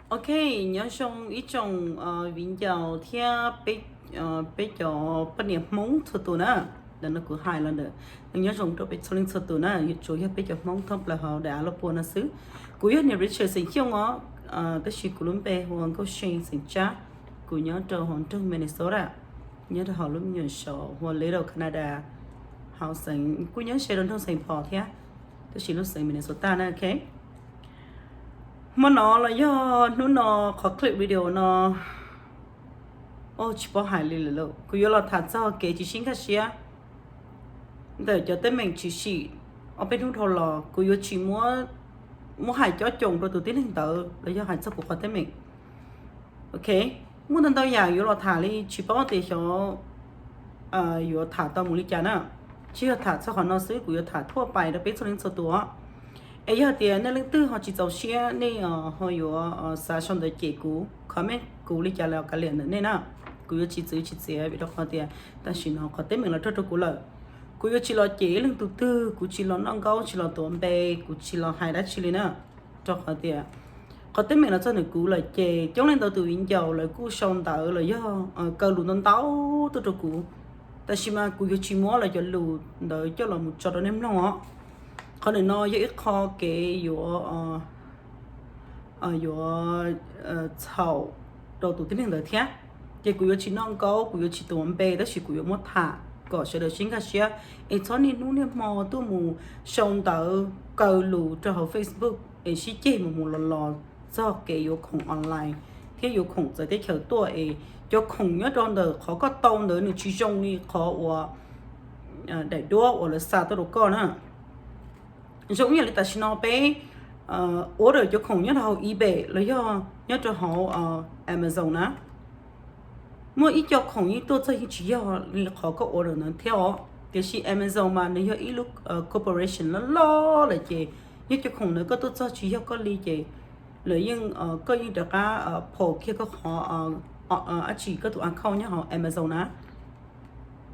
Ok, nyob zoo ib tsoom viv ncaus thiab peb cov poj niam Hmoob txhua tus na. Ntawm no kuv hais los ntawm, nyob zoo rau peb txhua leej txhua tus na, tsuas yog peb cov Hmoob thoob plaws hauv daim av loj pua no xwb. Kuv yog niam Richard xeem Xyooj os, tab sis kuv lub npe hu ua Nkauj See xeem Tsab. Kuv nyob rau hauv nroog Minnesota, nyob rau hauv lub me nyuam saum hu ua Little Canada, hauv xeev kuj nyob ze rau nroog Saint Paul thiab, tab sis lub xeev Minnesota na, ok. Hmo no los yog hnub no, qhov clip video no, o, tsis paub hais li lawm lauj. Kuv yuav los tham txog kev tsis sib nkag siab ntawm cov teeb meem tshwm sim ob peb hnub dhau los. Kuv yuav tsis muab hais cob coos rau tus tib neeg ntawd los yog hais txog kuv qhov teeb meem. Ok, muaj ntau ntau yam yuav los tham li, tsis paub tias xyov yuav tham tau mus li cas na. Tsis yog tham txog qhov no xwb, kuv yuav tham thuaj pais rau peb txhua leej txhua tus os. Es yog tias nej leej twg ho tsis txaus siab, nej ho yuav xav sau ntawv cem kuv, comment kuv li cas los kav liam ntawm nej na. Kuv yuav tsis txwv tsis txiav vim rau qhov tias tam sim no qhov teeb meem los raug rau kuv lawm. Kuv yuav tsis los cem ib leej tus twg, kuv tsis los noj nkaub, tsis los tuav npe, kuv tsis los hais dab tsi li na. Rau qhov tias qhov teeb meem los txog ntawm kuv lawm ces coob leej ntau tus viv ncaus lawv kuj sau ntawv los yog kaw lus ntau ntau tuaj rau kuv. Tab sis mas kuv yuav tsis muab lawv cov lus ntawd coj los mus tso rau nej mloog os. Qhov ntawm no yog ib qho kev yuav yuav txhaum rau tus tib neeg ntawd thiab. Ces kuv yuav tsis noj nkaub, kuv yuav tsis tuav npe, tab sis kuv yuav muab tham kom sawv daws sib nkag siab, es txhob niaj hnub niaj hmo tuaj mus sau ntawv kaw lus rau hauv Facebook es sib ceg mus mus los los txog kev yuav khoom online thiab yuav khoom txawv teb chaws tuaj es cov khoom nyob rau ntawm qhov koj tau ntawd nws tsis zoo li qhov uas daim duab uas lawv xa tuaj rau koj na. Zoo ib yam li tam sim no peb order cov khoom nyob rau hauv eBay los yog nyob rau hauv Amazon na, muaj ib co khoom yeej tuaj txog yeej tsis yog li qhov koj order ntawd thiab os. Tiam sis Amazon mas nws yog ib lub corporation loj loj lawm ces yog cov khoom ntawd koj tuaj txog tsis yog koj li ces lawv yeej, koj yeej rov qab pos kiag koj qhov, dab tsi, koj tus account nyob hauv Amazon na.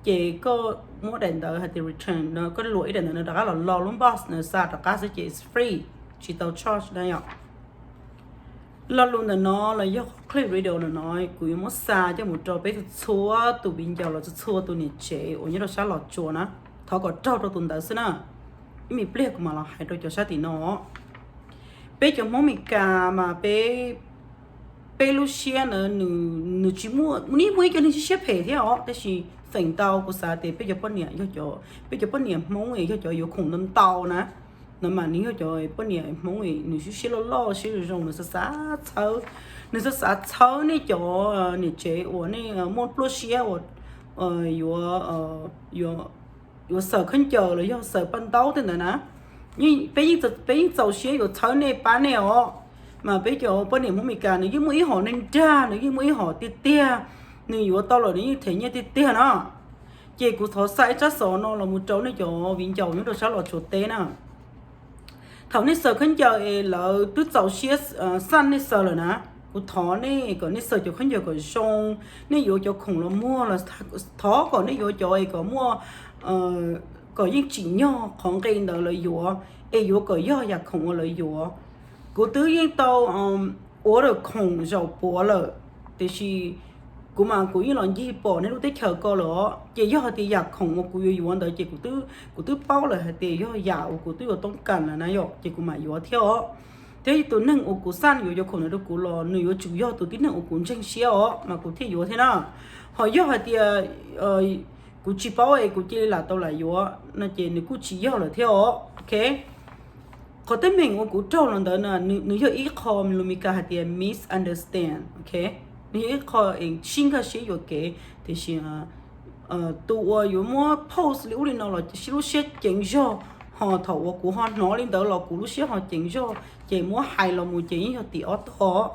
Ces koj muab daim ntawv hais tias return no, koj luam ib daim ntawv no rov qab los lo lub box no xa rov qab xwb ces it's free, tsis tau charge na yom. Lo lus ntawm no los yog qhov clip video ntawm no kuv yuav muab xa coj mus rau peb txhua tus viv ncaus los txhua tus niam tsev uas nyob rau sab Los Tsuas na, thov kom raug rau tus ntawd xwb na. Ib me pliag kuv mam los hais rau cov sab tim no. Peb cov Hmoob Mes Kas mas peb, peb lub siab na, nws tsis muaj, nws muaj ib co neeg siab phem thiab os, tab sis feem ntau kuv xav tias peb cov poj niam yog cov, peb cov poj niam Hmoob yog cov yuav khoom ntau ntau na. No mas nws yog cov poj niam Hmoob nws siab loj loj siab zoo zoo, nws xav xav txhawb, nws xav xav txhawb nej cov niam tsev uas nej muaj pluaj siab uas yuav, yuav xaws khaub ncaws los yog xaws paj ntaub tej ntawd na. Peb yeej txaus siab yuav txhawb nej pab nej os. Mas peb cov poj niam Hmoob Mes Kas nws yeej muaj ib hom neeg nrag, nws yeej muaj ib hom tiag tiag, nws yuav tau lawm nws yeej them nyiaj tiag tiag no. Ces kuv thov xa ib tsab xov no los mus rau nej cov viv ncaus nyob rau sab Los Tsuas teb na. Thaum nej xaws khaub ncaws es lawv twb txaus siab xaj nej xaws lawm na, kuv thov nej kom nej xaws cov khaub ncaws kom zoo, nej yuav cov khoom los muag los thov kom nej yuav cov es kom muaj, kom yeej tsim nyog qhov nqe ntawd lawv yuav, es yuav kom yog yam khoom uas lawv yuav. Kuv twb yeej tau order khoom zaum puav lawm, tiam sis kuv mas kuv yeej los ncig pom nej lub teb chaws ko lawm os. Ces yog hais tias yam khoom uas kuv yuav yuav ntawd ces kuv twb paub lawm hais tias yog yam uas kuv twb yuav toob kas lawm na yom, ces kuv mam yuav thiab os. Thiab tus neeg uas kuv xaj yuav cov khoom ntawd rau kuv los nws yuav tsum yog tus tib neeg uas kuv ntseeg siab os mas kuv thiaj yuav thiab na. Ho yog hais tias kuv tsis paub es kuv cia li lam tau lam yuav no ces nws kuj tsis yog lawm thiab os. Ok, qhov teeb meem uas kuv raug los ntawd na, nws yog ib qho lus Mes Kas hais tias misunderstand, ok. Nws yog ib qho es sib nkag siab yuam kev, tiam sis tus uas yuav muab post li ub li no los lub siab ceev zog, ho thaum uas kuv ho hnov li ntawd los kuv lub siab ho ceev zog, ces muab hais los mus ces yeej yog tim ob tog.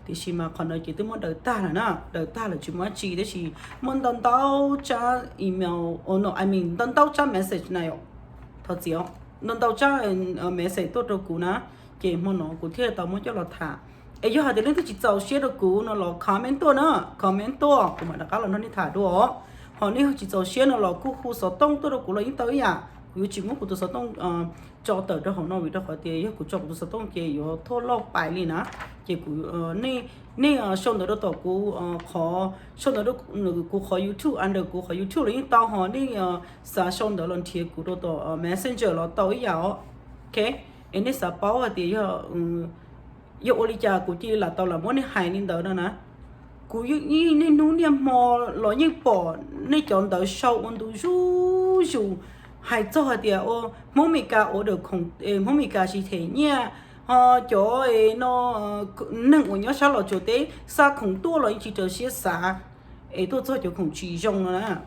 Tiam sis mas qhov ntawd ces twb muab daws tag lawm na, daws tag lawm tsis muaj dab tsi, tab sis muaj ntau ntau tsab email, no, I mean ntau ntau tsab message na, thov txim, ntau ntau tsab message tuaj rau kuv na, ces hmo no kuv thiaj tau muab coj los tham. Es yog hais tias leej twg tsis txaus siab rau kuv no los comment tuaj na, comment tuaj kuv mam rov qab los nrog nej tham dua. Ho nej yog tsis txaus siab no los kuj hu xov tooj tuaj rau kuv los yeej tau ib yam. Kuv yuav tsis muab kuv tus xov tooj tso tawm rau hauv no vim rau qhov tias yog kuv tso kuv tus xov tooj ces yuav thuaj loj pais li na. Ces kuv, nej, nej sau ntawv rau tom kuv qhov, sau ntawv rau kuv qhov YouTube, under kuv qhov YouTube los yeej tau, ho nej xav sau ntawv los nrhiav kuv rau tom Messenger los tau ib yam os. Ok, es nej xav paub hais tias yog, yog ua li cas kuv cia li lam tau lam muab nej hais li ntawd no na. Kuv yeej niaj hnub niaj hmo los yeej pom nej cov ntawv sau ua ntu zuj zus hais txog hais tias Hmoob Mes Kas order khoom, Hmoob Mes Kas tsis them nyiaj, ho cov no, neeg uas nyob sab Los Tsuas teb xa khoom tuaj los yeej tsis raws siab xav, es tuaj txog cov khoom tsis zoo no na.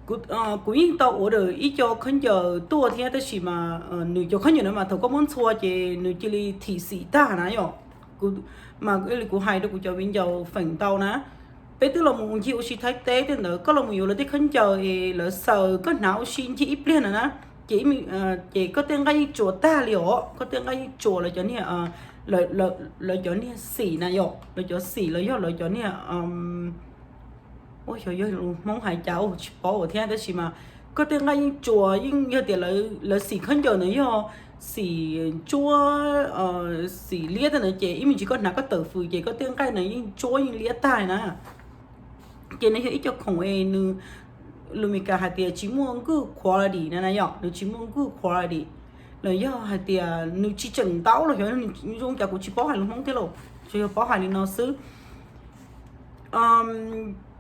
Kuv yeej tau order ib co khaub ncaws tuaj thiab tab sis mas nws cov khaub ncaws no mas thaum koj muab ntxhua ces nws cia li thim xim tag na yom. Mas li kuv hais rau kuv cov viv ncaus feem ntau na, peb twb los mus ncig ua si Thaib teb tej ntawd, koj los mus yuav lawv tej khaub ncaws es lawv xaws koj hnav ua si ncig ib pliag na na, ces, ces koj tej nqaij yeej tsuas tag li os, koj tej nqaij yeej tsuas lawv cov niag, lawv cov niag xim na yom, lawv cov xim los yog lawv cov niag, ua xyov yog lus Hmoob hais cas ua tsis paub thiab tab sis mas koj tej nqaij yeej tsuas, yeej yog tias lawv xim khaub ncaws ntawd yog xim ntsuab, xim liab tej ntawd ces ib me ntsis koj hnav koj tawm fws ces koj tej nqaij ntawd yeej ntsuab yeej liab tag na. Ces nws yog ib co khoom es nws, lus Mes Kas hais tias tsis muaj good quality na na yom, nws tsis muaj good quality, los yog hais tias nws tsis tseem ntau los xyov zoo cas kuv tsis paub hais lus Hmoob thiab los, tsuas yog paub hais li no xwb.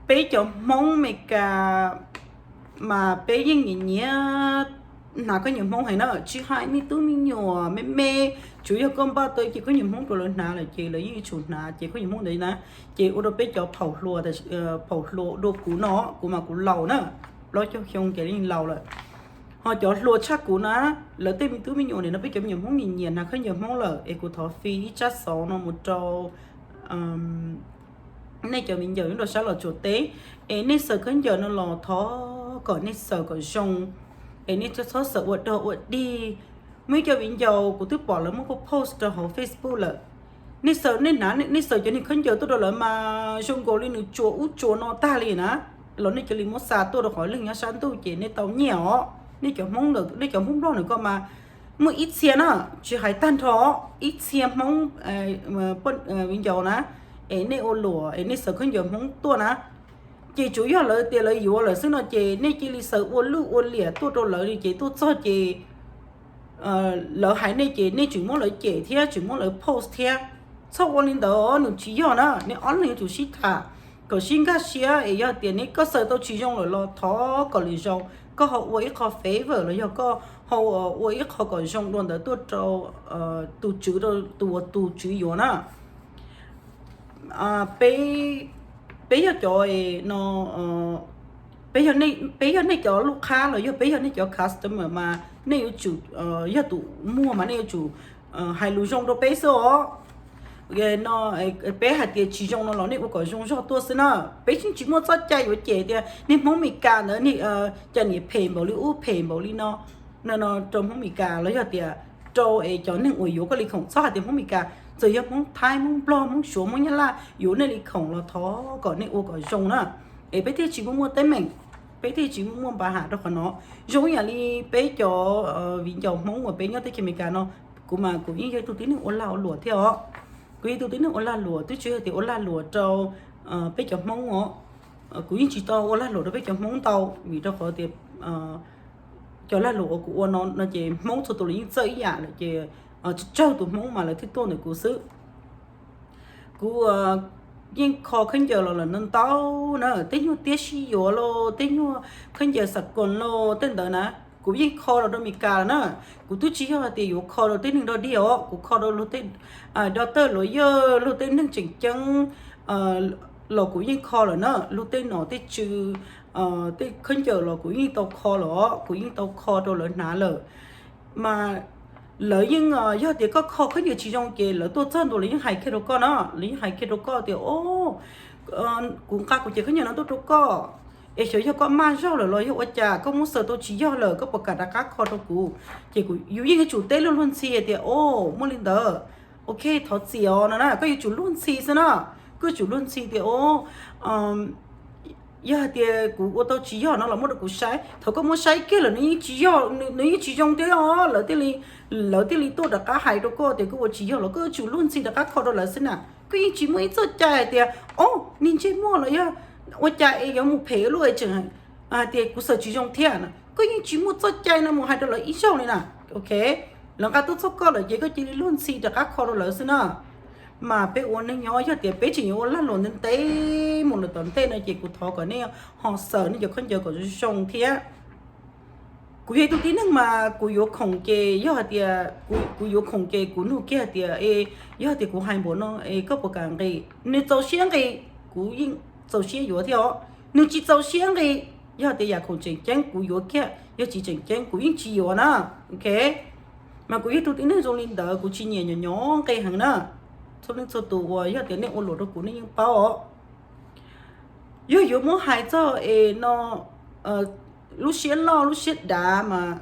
Peb cov Hmoob Mes Kas mas peb yeej nyiam nyiam hnav khaub ncaws Hmoob heev na, tsis hais me tub me nyuam me me, tsuas yog koj npaj tau cev khaub ncaws Hmoob rau lawv hnav lawm ces lawv yeej yuav tsum hnav cev khaub ncaws Hmoob ntawd na. Ces ua rau peb cov phaum hluas, phaum hluas dua kuv no, kuv mas kuv laus na, plaub caug xyoo ces yeej laus lawm. Ho cov hluas tshaj kuv na, lawv tej me tub me nyuam nim no peb cov me nyuam Hmoob nyiam nyiam hnav khaub ncaws Hmoob lawm es kuv thov fi ib tsab xov no mus rau nej cov viv ncaus nyob rau sab Los Tsuas teb, es nej xaws khaub ncaws no los thov kom nej xaws kom zoo, es nej txhob xaws ua dog ua dig. Muaj ib co viv ncaus kuv twb pom lawv muab post rau hauv Facebook lawm. Nej xaws, nej hnav, nej xaws cov niag khaub ncaws tuaj rau lawv mas zoo nkaus li nws tsuas ub tsuas no tag li na, los nej cia li muab xa tuaj rau qhov leej nyob sab ntuj ces nej tau nyiaj os. Nej cov Hmoob, nej cov Hmoob Nplog ntawm ko mas muaj ib txhia na, tsis hais tag nrho, ib txhia Hmoob viv ncaus na, es nej ua luam es nej xaws khaub ncaws Hmoob tuaj na, ces tsuas yog lawv tias lawv yuav lawm xwb no ces nej cia li xaws ua luj ua liam tuaj rau lawv li ces tuaj txog ces lawv hais nej ces nej tseem muab lawv cem thiab tseem muab lawv post thiab. Txhob ua li ntawd, nws tsis yog na, nej ob leeg yuav tsum sib tham kom sib nkag siab es yog tias nej koj xaws tau tsis zoo lawm los thov kom lwm zaus koj ho ua ib qho favor los yog koj ho ua ib qho kom zoo dua ntawd tuaj rau tus tswv, tus uas tus tswv yuav na. Peb, peb yog cov no, peb yog nej cov lub qhab los yog peb yog nej cov customer mas nej yuav tsum, yog tus muag mas nej yuav tsum hais lus zoo rau peb xwb os. No, peb hais tias tsis zoo no los nej ua kom zoo zog tuaj xwb na. Peb tsis muaj txoj cai yuav cem tias niag Hmoob Mes Kas ntawd cas niam phem npaum li ub phem npaum li no, no, no rau Hmoob Mes Kas los yog tias rau es cov neeg uas yuav koj li khoom. Txhob hais tias Hmoob Mes Kas, txawm yog Hmoob Thaib, Hmoob Nplog, Hmoob Suav, Hmoob Nyab Laj yuav nej li khoom los thov kom nej ua kom zoo na, es peb thiaj tsis muaj muaj teeb meem, peb thiaj tsis muaj muaj npa ham rau qhov no. Zoo ib yam li peb cov viv ncaus Hmoob uas peb nyob teb chaws Amelikas no, kuv mas kuv yeej yog ib tug tib neeg ua lag ua luam thiab os. Kuv yog ib tug tib neeg ua lag luam, twb tsis yog tias ua lag luam rau peb cov Hmoob os. Kuv yeej tsis tau ua lag luam rau peb cov Hmoob ntau vim rau qhov tias cov lag luam uas kuv ua no no ces Hmoob txhua tus los yeej txawj ib yam lawm ces tsawg tus Hmoob mas lawv thiaj tuaj ntawm kuv xwb. Kuv yeej kho khaub ncaws los lawm ntau na, tej nyuag tiab sib yuav los, tej nyuag khaub ncaws xav koos los tej ntawd na, kuv yeej kho los rau Amelikas lawm na. Kuv twb tsis yog hais tias yuav kho rau tej neeg dog dig os, kuv kho rau luag tej doctor, lawyer, luag tej neeg tseem ceeb los kuv yeej kho lawm na. Luag tej nom tej tswv, tej khaub ncaws los kuv yeej tau kho lawm os, kuv yeej tau kho rau lawv hnav lawm. Mas lawv yeej, yog tias koj kho khaub ncaws tsis zoo ces lawv tuaj txog ntua lawv yeej hais kiag rau koj na, lawv yeej hais kiag rau koj tias, o, kuv nqa kuv cev khaub ncaws no tuaj rau koj, es xyov yog koj maj zog lawm los yog ua cas koj muab xaws tau tsis yog lawm, koj puas kam rov qab kho rau kuv? Ces kuv, yus yeej yuav tsum teb luag luag ntxhi tias, o, muaj li ntawd, ok, thov txim os no na, koj yuav tsum luag ntxhi xwb na. Koj yuav tsum luag ntxhi tias, o, yog hais tias kuv ua tau tsis yog no los muab rau kuv saib. Thaum koj muab saib kiag lawm nws yeej tsis yog, nws yeej tsis zoo thiab os. Lawv thiaj li, lawv thiaj li tuaj rov qab hais rau koj tias koj ua tsis yog los koj yuav tsum luag ntxhi rov qab kho rau lawv xwb na. Koj yeej tsis muaj ib txoj cai hais tias, o, niag ntsej muag los yog ua cas es yuav mus phem luaj es tseem hais tias kuv xaws tsis zoo thiab na. Koj yeej tsis muaj txoj cai no mus hais rau lawv ib zaug li na. Ok, lawv nqa tuaj txog koj lawm ces koj cia li luag ntxhi rov qab kho rau lawv xwb na. Mas peb ua neej nyob yog tias peb tseem yuav ua lag luam ntev ntev mus lawm tom ntej no ces kuv thov kom nej ho xaws nej cov khaub ncaws kom zoo thiab. Kuv yog ib tug tib neeg mas kuv yuav khoom ces yog hais tias, kuv yuav khoom ces kuv nug kiag hais tias, e, yog hais tias kuv hais npaum no es koj puas kam nqis? Nws txaus siab nqis, kuv yeej txaus siab yuav thiab os. Nws tsis txaus siab nqis, yog tias yam khoom tseem ceeb kuv yuav kiag, yog tsis tseem ceeb kuv yeej tsis yuav na. Ok, mas kuv yog tug tib neeg zoo li ntawd, kuv tsis nyiam nyom nyom nqe heev na. Txhua leej txhua tus uas yog tias nej ua luam rau kuv nej yeej paub os. Yog yuav muab hais txog es no, lub siab loj lub siab dav mas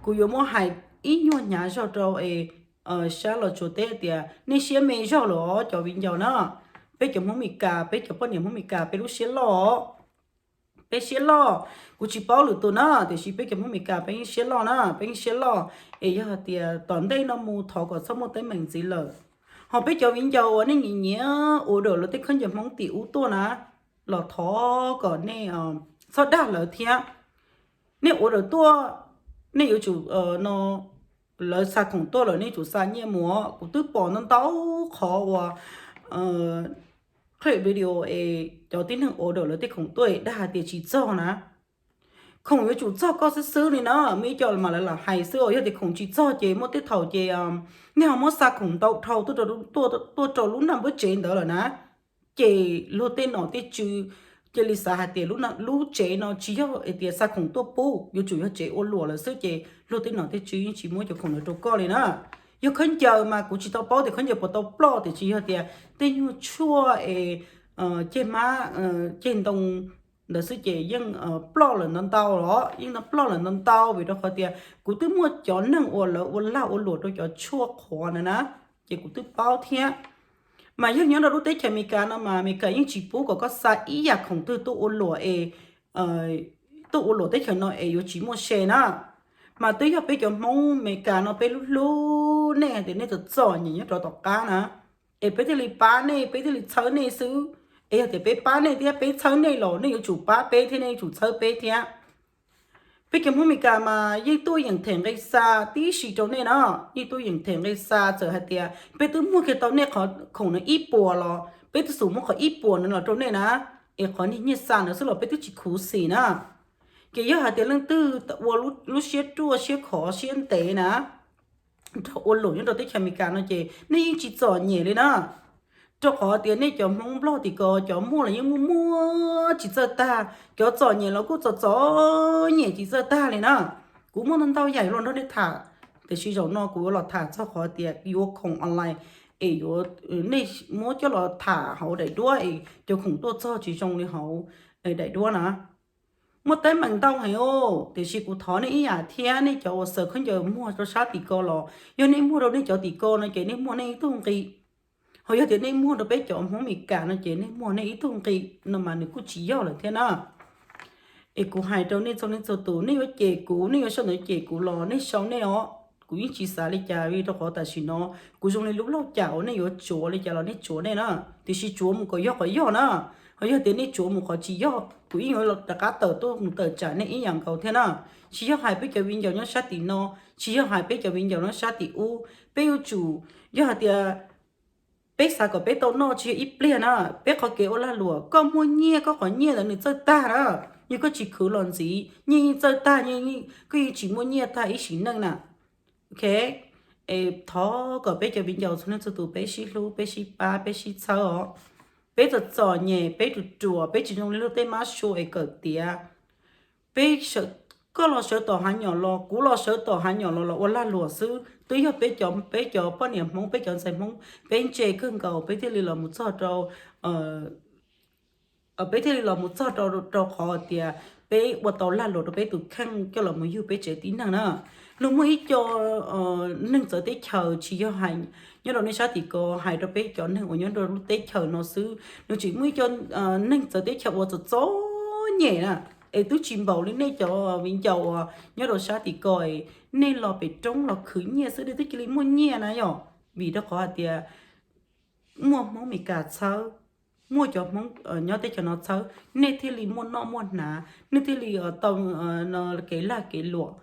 kuv yuav muab hais ib nyuag hnyav zog rau es sab Los Tsuas teb tias nej siab me zog lawm os cov viv ncaus na. Peb cov Hmoob Mes Kas, peb cov poj niam Hmoob Mes Kas peb lub siab loj os. Peb siab loj, kuv tsis paub lwm tus na, tiam sis peb cov Hmoob Mes Kas peb yeej siab loj na, peb yeej siab loj. Es yog hais tias tom ntej no mus thov kom txhob muaj teeb meem ntxiv lawm. Ho peb cov viv ncaus uas nej nyiam nyiam order lawv tej khaub ncaws Hmoob tim ub tuaj na, los thov kom nej txhob dag lawv thiab. Nej order tuaj, nej yuav tsum no, lawv xa khoom tuaj lawm nej tsum xa nyiaj mus. Kuv twb pom ntau ntau qhov uas clip video es cov tib neeg order lawv tej khoom tuaj dag hais tias tsis txog na. Khoom yuav tsum txog koj xwb xwb li na, muaj ib co mas lawv lam hais xwb os. Yog tias khoom tsis txog ces muaj tej thaum ces nej ho muab xa khoom ntau dhau tuaj rau lub nram npawb tsev ntawd lawm na, ces luag tej nom tej tswv cia li xav hais tias lub tsev no tsis yog hais tias xa khoom tuaj pub, yuav tsum yog tsev ua luam lawm xwb ces luag tej nom tej tswv yeej tsis muab cov khoom ntawd rau koj li na. Yog khaub ncaws mas kuv tsis tau paub tias khaub ncaws puas tau ploj, tiam sis yog tias tej nyuag tshuaj es ceg mab ceg ntoo ntawd xwb ces yeej ploj lawm ntau ntau los, yeej ploj lawm ntau ntau, vim rau qhov tias kuv twb muaj cov neeg uas lawv ua lag ua luam rau cov tshuaj qhuav na na, ces kuv twb paub thiab. Mas yog nyob rau lub teb chaws Amelikas no mas Amelikas yeej tsis pub kom koj xa ib yam khoom twg tuaj ua luam es tuaj ua luam teb chaws no es yuav tsis muaj se na. Mas twb yog peb cov Hmoob Amelikas no peb hlub hlub nej hais tias nej txom txom nyem nyob rau tom qab na, es peb thiaj li pab nej, peb thiaj li txhawb nej xwb. Es yog tias peb pab nej thiab peb txhawb nej los nej yuav tsum pab peb thiab nej yuav tsum txhawb peb thiab. Peb cov Hmoob Amelikas mas yeej tuaj yeem them nqe xa tib si rau nej na, yeej tuaj yeem them nqe xa. Txawm hais tias peb twb muag kiag tau nej qhov khoom no ib puas los peb twb xub muab qhov ib puas no los rau nej na, es qhov niag nyiaj xa ntawd xwb los peb twb tsis khuv xim na. Ces yog hais tias leej twg ua lub siab ruaj siab khov siab ntev na, nrog ua luam nyob rau teb chaws Amelikas no ces nej yeej tsis txom nyem li na. Rau qhov tias nej cov Hmoob Nplog tim ko cov muaj los yeej muaj muaj tsis txawj tag, cov txom nyem los kuj txom txom nyem tsis txawj tag li na. Kuv muaj ntau ntau yam yuav los nrog nej tham, tiam sis zaum no kuv yuav los tham txog qhov tias yuav khoom online es yuav, nej muab coj los tham hauv daim duab es cov khoom tuaj txog tsis zoo li hauv daim duab na. Muaj teeb meem ntau heev os, tiam sis kuv thov nej ib yam thiab, nej cov uas xaws khaub ncaws muag rau sab tim ko los yog nej muag rau nej cov tim ko no ces nej muag nej ib tug nqi. Ho yog tias nej muag rau peb cov Hmoob Amelikas no ces nej muag nej ib tug nqi, no mas nws kuj tsis yog lawm thiab na. Es kuv hais rau nej txhua leej txhua tus, nej yuav cem kuv, nej yuav sau ntawv cem kuv los nej sau nej os, kuv yeej tsis xav li cas li, rau qhov tam sim no kuv zoo li lub lauj kaub uas nej yuav tsuav li cas los nej tsuav nej na, tiam sis tsuav mus kom yog qhov yog na. Ho yog tias nej tsuav mus qhov tsis yog, kuv yeej yuav rov qab tawm tuaj mus tawm tsam nej ib yam nkaus thiab na. Tsis yog hais peb cov viv ncaus nyob sab tim no, tsis yog hais peb cov viv ncaus nyob sab tim ub, peb yuav tsum, yog hais tias peb xav kom peb tau noj tsis yog ib pliag na, peb qhov kev ua lag luam, koj muaj nyiaj koj qhov nyiaj ntawd nws txawj tag na, yog koj tsis khwv los ntxiv nyiaj yeej txawj tag, koj yeej tsis muaj nyiaj tag ib sim neej na. Ok, es thov kom peb cov viv ncaus txhua leej txhua tus peb sib hlub, peb sib pab, peb sib txhawb os. Peb txom txom nyem, peb ruam ruam, peb tsis zoo li luag tej mab sua es kawm tiav. Peb, koj los sawv tom hav nyom los, kuv los sawv tom hav nyom los, los ua lag luam xwb. Twb yog peb cov, peb cov poj niam Hmoob, peb cov ntxhais Hmoob, peb ntse kawg nkaus peb thiaj li los mus txog rau, peb thiaj li los mus txog rau, rau qhov tias peb ua tau lag luam rau peb tus kheej coj los mus yug peb tsev tib neeg na. Nws muaj ib co neeg txawv teb chaws, tsis yog hais nyob rau nej sab tim ko, hais rau peb cov neeg uas nyob rau lub teb chaws no xwb, nws tseem muaj ib co neeg txawv teb chaws uas txom txom nyem na, es twb tsis npaum li nej cov viv ncaus uas nyob rau sab tim ko es nej los pem roob los khwv nyiaj xwb nej twb cia li muaj nyiaj na yom, vim rau qhov hais tias muaj Hmoob Meskas txhawb, muaj cov Hmoob nyob teb chaws no txhawb, nej thiaj li muaj noj muaj hnav, nej thiaj li tau kev lag kev luam.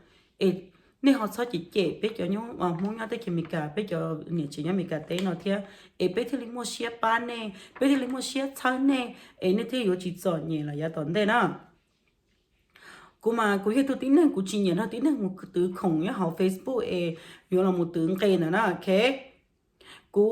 Es nej ho txhob cem cem peb cov Hmoob nyob teb chaws Amelikas, peb cov niam tsev nyob Amelikas teb no thiab, es peb thiaj li muaj siab pab nej, peb thiaj li muaj siab txhawb nej, es nej thiaj yuav tsis txom nyem los yav tom ntej na. Kuv mas kuv yog tug tib neeg kuv tsis nyiam nrog tib neeg mus twv khoom nyob hauv Facebook es yuav los mus twv nqe ntawd na, ok. Kuv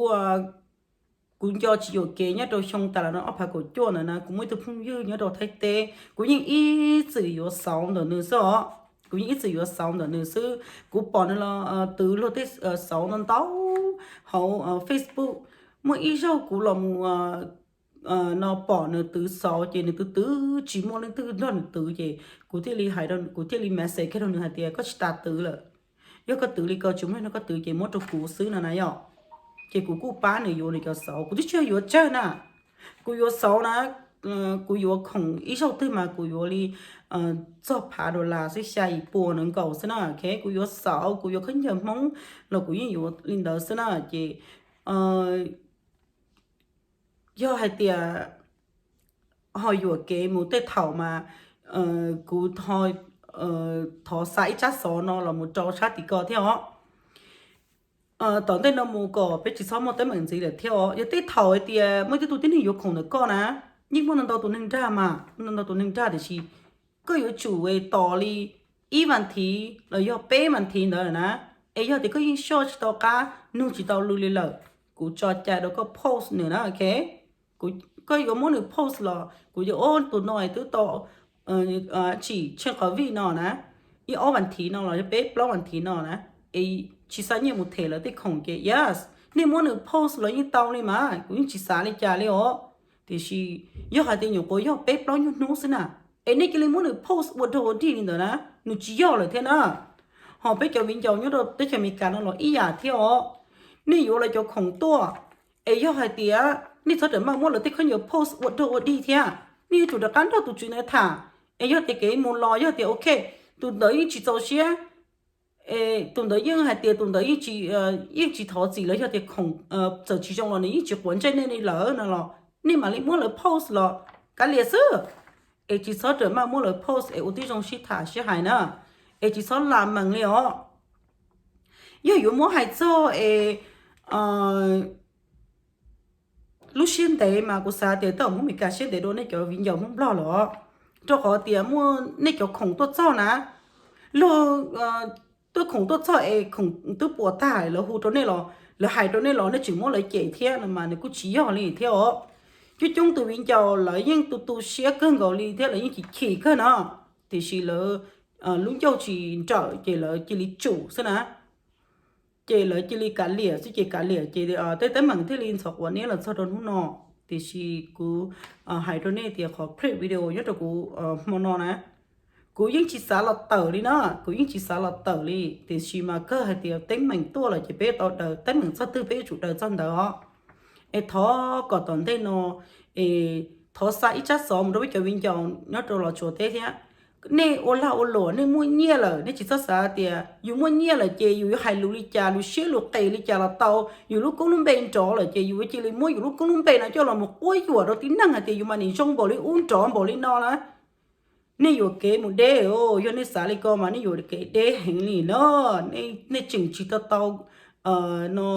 kuv nco tsis yuam kev nyob rau xyoo tas los no ob phav kaum cuaj ntawd na, kuv muaj ib tug phooj ywg nyob rau Thaib teb, kuv yeej ib txwm yuav xauv ntawm nws xwb os. Kuv yeej ib txwm yuav xauv ntawm nws xwb. Kuv pom nws los twv luag tej xauv ntau ntau hauv Facebook. Muaj ib zaug kuv los mus no pom nws twv xauv ces nws twv twv tsis muaj leej twg nrog nws twv ces kuv thiaj li hais, kuv thiaj li message kiag rau nws hais tias koj tsis tas twv lawm. Yog koj twv li ko tsis muaj neeg nrog koj twv ces muab rau kuv xwb no na yom. Ces kuv kuj pab nws yuav nws cov xauv, kuv twb tsis yog yuav tsawg na. Kuv yuav xauv na, kuv yuav khoom ib zaug twg mas kuv yuav li txog phav dollar xwb, xya yim pua na nkaus xwb na, ok. Kuv yuav xauv, kuv yuav khaub ncaws Hmoob los kuv yeej yuav li ntawd xwb na. Ces yog hais tias ho yuam kev mus tej thaum mas kuv thov xa ib tsab xov no los mus rau sab tim ko thiab os. Tom ntej no mus kom peb tsis txhob muaj teeb meem ntxiv lawm thiab os. Yog tej thaum hais tias muaj ib tug tib neeg yuav khoom ntawm koj na, yeej muaj ntau ntau tus neeg dag mas, ntau ntau tus neeg dag tiam sis koj yuav tsum tos li ib vas thiv los yog peb vas thiv ntawd lawm na, es yog tias koj yeej soj tsis tau qab, nug tsis tau lus li lawm, kuv tso cai rau koj post nws na, ok. Koj yuav muab nws post los kuv yuav, tus no twb tau tsim tsheej qhov vij no na, ib ob vas thiv no los yog peb plaub vas thiv no na, es tsis xa nyiaj mus them lawv tej khoom ces yes, nej muab nws post los yeej tau li mas kuv yeej tsis xav li cas li os. Tiam sis yog hais tias nyuam qhuav yog peb plaub nyuag hnub xwb na, es nej cia li muab nws post ua dog ua dig li ntawd na, nws tsis yog lawm thiab na. Ho peb cov viv ncaus nyob rau teb chaws Amelikas no los ib yam thiab os. Nej yuav lawv cov khoom tuaj, es yog hais tias nej txhob rawm maj muab lawv tej khaub ncaws post ua dog ua dig thiab, nej yuav tsum rov qab nrog tus tswv ntawd tham. Es yog tias kev mus los yog tias ok, tus ntawd yeej tsis txaus siab, tus ntawd yeej hais tias tus ntawd yeej tsis thov txim los yog tias khoom txawm tsis zoo los nws yeej tsis quav ntsej nej li lawm no los nej mam li muab lawv post los kav liam xwb. Es tsis txhob rawm maj muab lawv post es ua tib zoo sib tham sib hais na, es tsis txhob lam mees li os. Yog yuav muab hais txog es lub siab ntev mas kuv xav tias tej zaum Hmoob Meskas siab ntev dua nej cov viv ncaus Hmoob Nplog lawm, rau qhov tias muaj nej cov khoom tuaj txog na, luag tuaj khoom tuaj txog es khoom twb puas tag lawv hu rau nej los, lawv hais rau nej los nej tseem muab lawv cem thiab no mas nws kuj tsis yog li thiab os. Coob coob tus viv ncaus lawv yeej tu tu siab kawg nkaus li thiab lawv yeej chim chim kawg no, tiam sis lawv lub ncauj tsis nrawm ces lawv cia li tsum xwb na. Ces lawv cia li kav liam xwb ces kav liam ces tej teeb meem thiaj li ntxhov quav niab los txog rau hnub no. Tiam sis kuv hais rau nej tias qhov clip video nyob rau kuv hmo no na, kuv yeej tsis xav los tawm li na, kuv yeej tsis xav los tawm li, tiam sis mas kawg hais tias teeb meem tuaj lawm ces peb tau daws, teeb meem txog twg peb yuav tsum daws txog ntawd os. Es thov kom tom ntej no, es thov xa ib tsab xov mus rau peb cov viv ncaus nyob rau Los Tsuas teb thiab. Nej ua lag ua luam, nej muaj nyiaj lawm nej tsis txhob xav tias yus muaj nyiaj lawm ces yus yuav hais lus li cas, lus siab lus qis li cas los tau, yus lub koob lub npe nrov lawm ces yus cia li muab yus lub koob lub npe no coj los mus quab yuam rau tib neeg hais tias yus mas nim zoo npaum li ub nrov npaum li no na. Nej yuam kev mus deb, yog nej xav li ko mas nej yuam kev deb heev li na. Nej tseem tsis tau tau, no,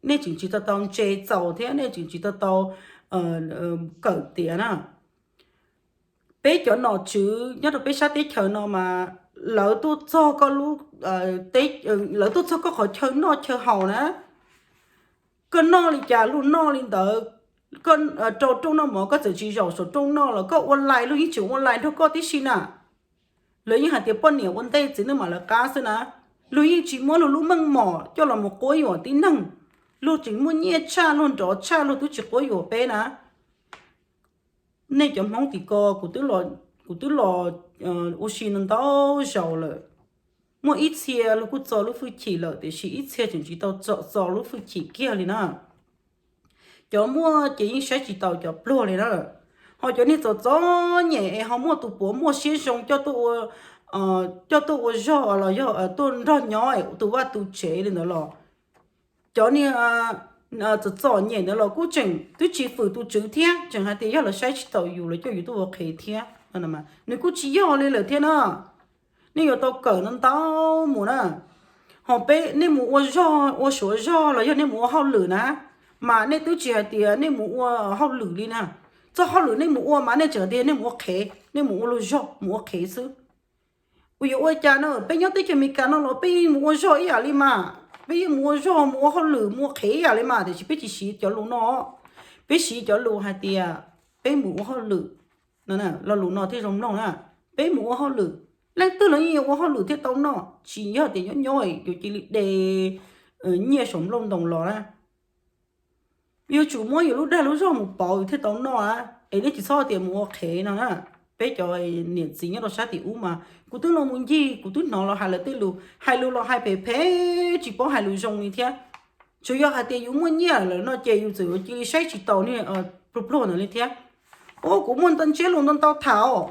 nej tseem tsis tau tau ntse txaus thiab nej tseem tsis tau tau kawm tiav na. Peb cov nom tswv nyob rau peb sab teb chaws no mas lawv tuaj txog koj lub, lawv tuaj txog koj qhov chaw noj chaw haus na, koj noj li cas luag noj li ntawd. Koj rau rooj noj mov koj txawm tsis zaum saum rooj noj los koj ua lais luag yeej tseem ua lais nrog koj tib si na. Lawv yeej hais tias poj niam ua ntej txiv neej mam lawv qab xwb na. Luag yeej tsis muab luag lub meej mom coj los mus quab yuam tib neeg. Luag tseem muaj nyiaj tshaj, luag nrov tshaj, luag twb tsis quab yuam peb na. Nej cov Hmoob tim ko, kuv twb los ua si no ntau zaus lawm. Muaj ib txhia luag kuj txo lub hwj chim lawm tiam sis ib txhia tseem tsis tau txo lub hwj chim kiag li na. Cov muaj ces yeej saib tsis taus cov pluag li na. Ho cov niag txom txom nyem es ho muaj tus puav muaj siab zoo coj tuaj ua zog los yog tuaj nrog nyob tus vaj tus tsev li ntawd los, cov niag txom txom nyem ntawd los kuj tseem twb tsis fwm tus tswv thiab, tseem hais tias yog lawv saib tsis taus yus lawv coj yus tuaj ua qhev thiab. Nws kuj tsis yog li lawm thiab na. Nej yuav tau kawm ntau ntau mus na. Ho peb nej mus ua zog ua suav zog los yog nej mus ua hauj lwm na, mas nej twb tsis hais tias nej mus ua hauj lwm li na. Txoj hauj lwm nej mus ua mas nej tseem tias nej mus ua qhev, nej mus ua lug zog mus ua qhev xwb. Uas yuav ua cas na, peb nyob teb chaws Amelikas no los peb yeej mus ua zog ib yam li mas, peb yeej mus ua zog mus ua hauj lwm mus ua qhev ib yam li mas, tiam sis peb tsis siv cov lus no. Peb siv cov lus hais tias peb mus ua hauj lwm. Lo lus no thiaj zoo mloog na. Peb mus ua hauj lwm, leej twg los yeej yuav ua hauj lwm thiaj tau noj, tsis yog tias nyob nyob yuav cia li de nyiaj saum nplooj ntoos los na. Yuav tsum muab yus lub dag lub zog mus pauv yus thiaj tau noj a. Es nej tsis txhob tias mus ua qhev no na. Peb cov niam txiv nyob rau sab tim ub mas kuv twb los mus ncig, kuv twb hnov los hais lawv tej lus, hais lus los hais phem phem, tsis paub hais lus zoo li thiab. Tsuas yog hais tias yus muaj nyiaj lawm no ces yus txawm yuav cia li saib tsis taus niag pluag pluag ntawd li thiab. Ua kuv muaj ntau ntsiab lus ntau ntau tham os.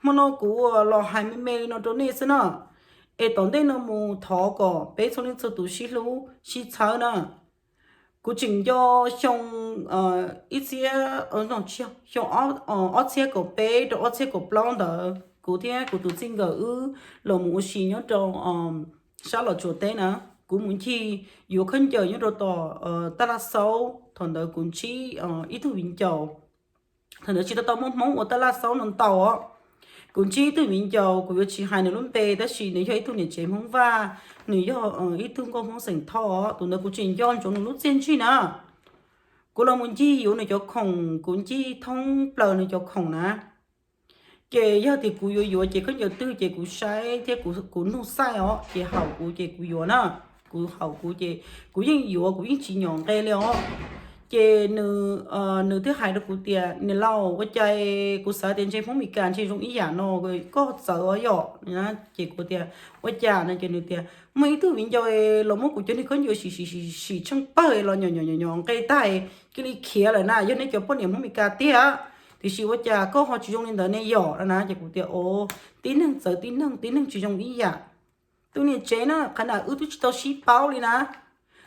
Hmo no kuv los hais me me li no rau nej xwb na. Es tom ntej no mus thov kom peb txhua leej txhua tus sib hlub sib txhawb na. Kuv tseem nco xyoo ib txhiab, xyoo ob txhiab kaum peb rau ob txhiab kaum plaub ntawd, kuv thiab kuv tus txij nkawm wb los mus ua si nyob rau sab Los Tsuas teb na. Kuv mus ncig yuav khaub ncaws nyob rau tom taj laj xaub, thaum ntawd kuv ntsib ib tug viv ncaus. Thaum ntawd tsis tau tau muaj Hmoob ua taj laj xaub no ntau os. Kuv ntsib ib tug viv ncaus, kuv yuav tsis hais nws lub npe tab sis nws yog ib tug niam tsev Hmoob Vaj, nws yog ib tug nkauj Hmoob xeem Thoj. Tus ntawd kuv tseem nco ntsoov nws lub txiaj ntsig na. Kuv los mus ncig yuav nws cov khoom, kuv ncig thoob plaws nws cov khoom na. Ces yog tias kuv yuav yuav ces khaub ncaws twg ces kuv saib thiab kuv nug xaij os, ces haum kuv ces kuv yuav na. Kuv haum kuv ces kuv yeej yuav, kuv yeej tsis nyom nqe li os. Ces nws thiaj hais rau kuv tias, niam laus, ua cas kuv xav tias ntshe Hmoob Mes Kas ntshe zoo ib yam no, koj txawv os yom. Ces kuv tias, ua cas no? Ces nws tias, muaj ib tug viv ncaus los muab kuv cov niag khaub ncaws sim sim sim tsheej pawg los nyom nyom nyom nqe tag, cia li khiav lawm na, yog nej cov poj niam Hmoob Mes Kas tiag. Tiam sis ua cas koj ho tsis zoo li ntawd ne yom no na? Ces kuv tias, o, tib neeg txawv tib neeg, tib neeg tsis zoo ib yam. Tus niam tsev na, qhov na wb twb tsis tau sib paub li na.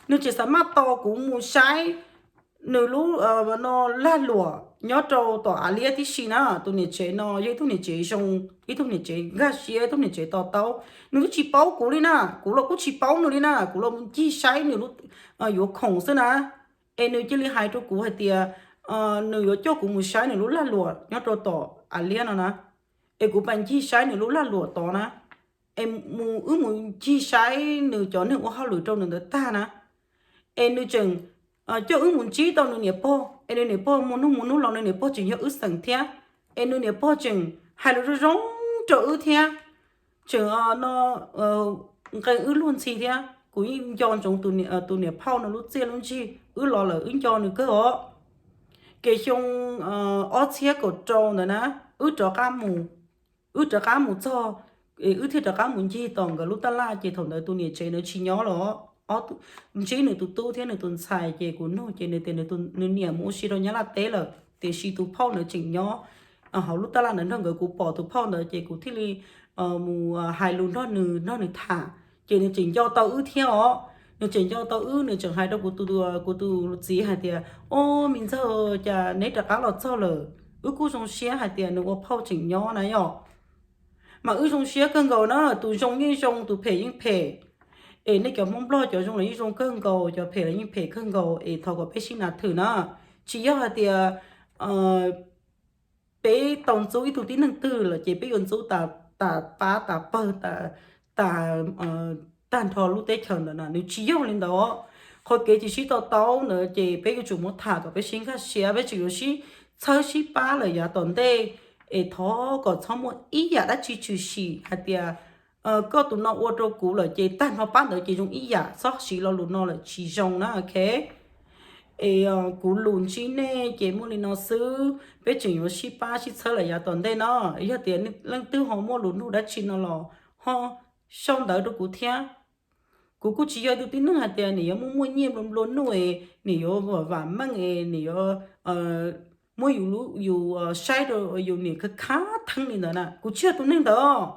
Nws tseem xav maj tos kuv mus saib nws lub no lag luam nyob rau tom av liab tib si na. Tus niam tsev no yog ib tug niam tsev zoo, ib tug niam tsev nkag siab, ib tug niam tsev to taub. Nws twb tsis paub kuv li na, kuv los kuj tsis paub nws li na, kuv los mus ncig saib nws lub, yuav khoom xwb na. Es nws cia li hais rau kuv hais tias nws yuav coj kuv mus saib nws lub lag luam nyob rau tom av liab no na. Es kuv pais ncig saib nws lub lag luam tod na. Es mus, wb mus ncig saib nws cov neeg ua hauj lwm rau nws ntawd tag na. Es nws tseem coj wb mus ntsib tau nws niam pog, es nws niam pog mus nug mus nug los nws niam pog tseem yog wb xeem thiab. Es nws niam pog tseem hais lus zoo zoo rau wb thiab. Tseem no nqee wb luag ntxhi thiab. Kuv yeej nco ntsoov tus niam phauj no lub txiaj lub ntsig, wb los lawm wb nco nws kawg os. Ces xyoo ob txhiab kaum rau ntawd na, wb rov qab mus, wb rov qab mus txog, wb thiaj rov qab mus ncig tom nkawd lub taj laj. Ces thaum ntawd tus niam tsev ntawd tsis nyob los, ntsib nws tus tub thiab nws tus ntxhais. Ces kuv nug ces nws tias nws niam mus ua si rau Nyab Laj teb lawm, tiam sis tus phauj ntawd tseem nyob hauv lub taj laj ntawd nrog nkawd. Kuv pom tus phauj ntawd ces kuv thiaj li mus hais lus nrog nws, nrog nws tham. Ces nws tseem nco tau wb thiab os. Nws tseem nco tau wb, nws tseem hais rau kuv tus, kuv tus txiv hais tias, o, me ntxawg, cas neb rov qab los txog lawm, wb kuj zoo siab hais tias nws ua phauj tseem nyob na yom. Mas wb zoo siab kawg nkaus na, tus zoo yeej zoo, tus phem yeej phem. Es nej cov Hmoob Nplog cov zoo los yeej zoo kawg nkaus, cov phem los yeej phem kawg nkaus, es thov kom peb sib nav thwm na. Tsis yog hais tias peb tau ntxub ib tug tib neeg twg lawm ces peb yuav ntxub tas pab tas pawg, tas tag nrho lub teb chaws ntawd na. Nws tsis yog li ntawd. Qhov kev tsis sib to taub ntawd ces peb yuav tsum muab tham kom peb sib nkag siab, peb tseem yuav sib txhawb sib pab lawm yav tom ntej. Es thov kom txhob muaj ib yam dab tsi tshwm sim hais tias koj tus no ua rau kuv lawm ces tag nrho pab ntawd ces zoo ib yam, txhob siv lo lus no lawm tsis zoo na, ok? Es kuv lus ntsib nej ces muaj li no xwb, peb tseem yuav sib pab sib txhawb lawm yav tom ntej no. Yog tias leej twg ho muaj lus nug dab tsi no los ho sau ntawv rau kuv thiab. Kuv kuj tsis yog tus tib neeg hais tias nws yuav muaj muaj nyiaj nplua nplua nuj es nws yuav vam meej es nws yuav muab yus, yus saib rau yus niam khav khav theeb li ntawd na. Kuv tsis yog tus neeg ntawd.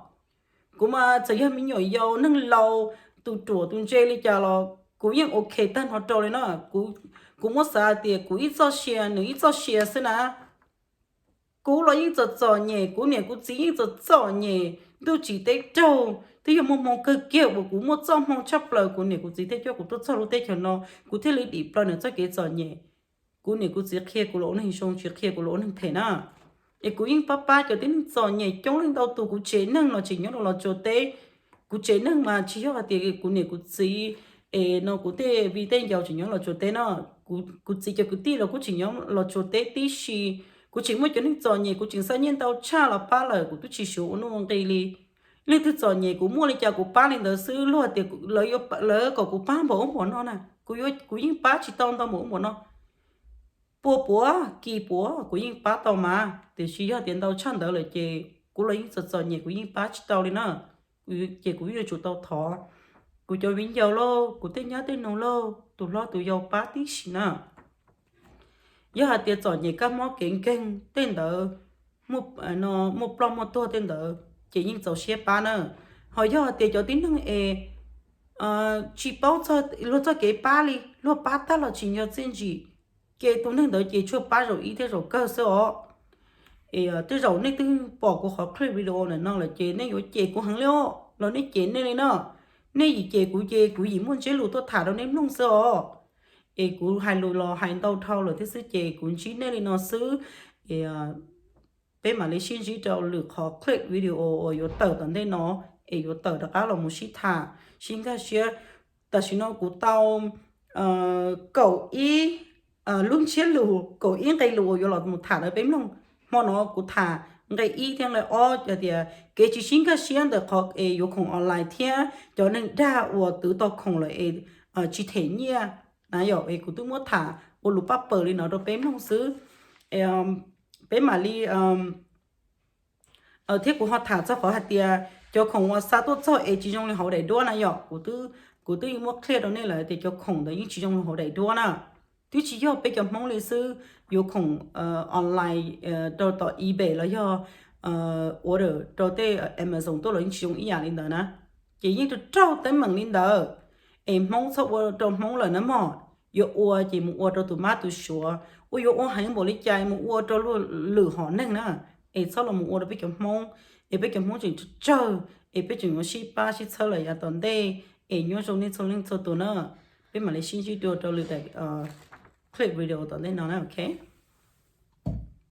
Kuv mas txawm yog me nyuam yaus, neeg laus, tus ruam tus ntse li cas los kuv yeej ok tag nrho rau li na. Kuv muab xav hais tias kuv ib txoj sia nws ib txoj sia xwb na. Kuv los yeej txom txom nyem, kuv niam kuv txiv yeej txom txom nyem, ntuj tsim teb raug, twb yog muaj hmoo kawg kiag uas kuv muaj txoj hmoo tshaj plaws kuv niam kuv txiv thiaj coj kuv tuaj txog lub teb chaws no, kuv thiaj li dim plaws nws txoj kev txom nyem. Kuv niam kuv txiv qhia kuv los ua neeg zoo, tsis qhia kuv los ua neeg them na. Es kuv yeej pab pab cov tib neeg txom nyem coob leej ntau tus. Kuv tsev neeg los tseem nyob rau Los Tsuas teb. Kuv tsev neeg mas tsis yog hais tias kuv niam kuv txiv es no kuv tej viv tej ncaus tseem nyob Los Tsuas teb no. Kuv txiv cov kwv tij los kuj tseem nyob Los Tsuas teb tib si. Kuv tseem muaj cov neeg txom nyem, kuv tseem xa nyiaj ntau tshaj los pab lawm, kuv twb tsis suav ua nuj ua nqi li. Leej twg txom nyem kuv muaj li cas kuv pab li ntawd xwb. Luag tias lawv kom kuv pab npaum ub npaum no na, kuv yeej pab tsis tau ntau npaum ub npaum no. Pua puav kis puav kuv yeej pab tau mas, tiam sis yog tias ntau tshaj ntawd lawm ces kuv los yeej txom txom nyem, kuv yeej pab tsis tau li na. Ces kuv yuav tsum tau thov kuv cov viv ncaus lauj, kuv tej nyab tej nus lauj, tus hlob tus yau pab tib si na. Yog hais tias txom nyem kab mob kev nkeeg tej ntawd, muaj ploj muaj tuag tej ntawd ces yeej txaus siab pab na. Ho yog hais tias cov tib neeg es tsis paub luag txoj kev pab li, luag pab tag los tsis nco txiaj ntsim, ces tus neeg ntawd ces tshuav pab zaum ib thiab zaum kawg xwb os. Es tej zaum nej twb pom kuv qhov clip video ntawm no lawm ces nej yuav cem kuv heev li os, los nej cem nej li no. Nej yim cem kuv ces kuv yim muaj ntsiab lus tuaj tham rau nej mloog xwb os. Es kuv hais lus los hais ntau dhau lawm thiab xwb ces kuv ntsib nej li no xwb. Peb mam li sib ntsib rau lwm qhov clip video uas yuav tawm tom ntej no, es yuav tawm rov qab los mus sib tham sib nkag siab. Tam sim no kuv tau kaum ib lub ntsiab lus, kaum ib nqe lus uas yuav los mus tham rau peb mloog. Hmo no kuv tham nqe ib thiab nqe ob hais tias kev tsis sib nkag siab ntawm qhov es yuav khoom online thiab cov neeg dag uas twv tau khoom lawm es tsis them nyiaj na yom. Es kuv twb muab tham ua lus paj paws li no rau peb mloog xwb. Peb mam li thiab kuv ho tham txog qhov hais tias cov khoom uas xa tuaj txog es tsis zoo li hauv daim duab na yom. Kuv twb muab qhia rau nej lawm tias cov khoom ntawd yeej tsis zoo li hauv daim duab na. Twb tsis yog peb cov Hmoob li xwb, yuav khoom online rau tom eBay los yog order rau tej Amazon tuaj los yeej tsis zoo ib yam li ntawd na. Ces yeej raug teeb meem li ntawd. Es Hmoob txhob ua rau Hmoob lawm na mog. Yuav ua ces mus ua rau tus mab tus suav, ua yuav ua heev npaum li cas mus ua rau lwm hom neeg na. Es txhob los mus ua rau peb cov Hmoob, es peb cov Hmoob tseem tsawg, es peb tseem yuav sib pab sib txhawb lawm yav tom ntej. Es nyob zoo nej txhua leej txhua tus na. Peb mam li sib ntsib dua rau lwm daim clip video tom ntej no na, ok.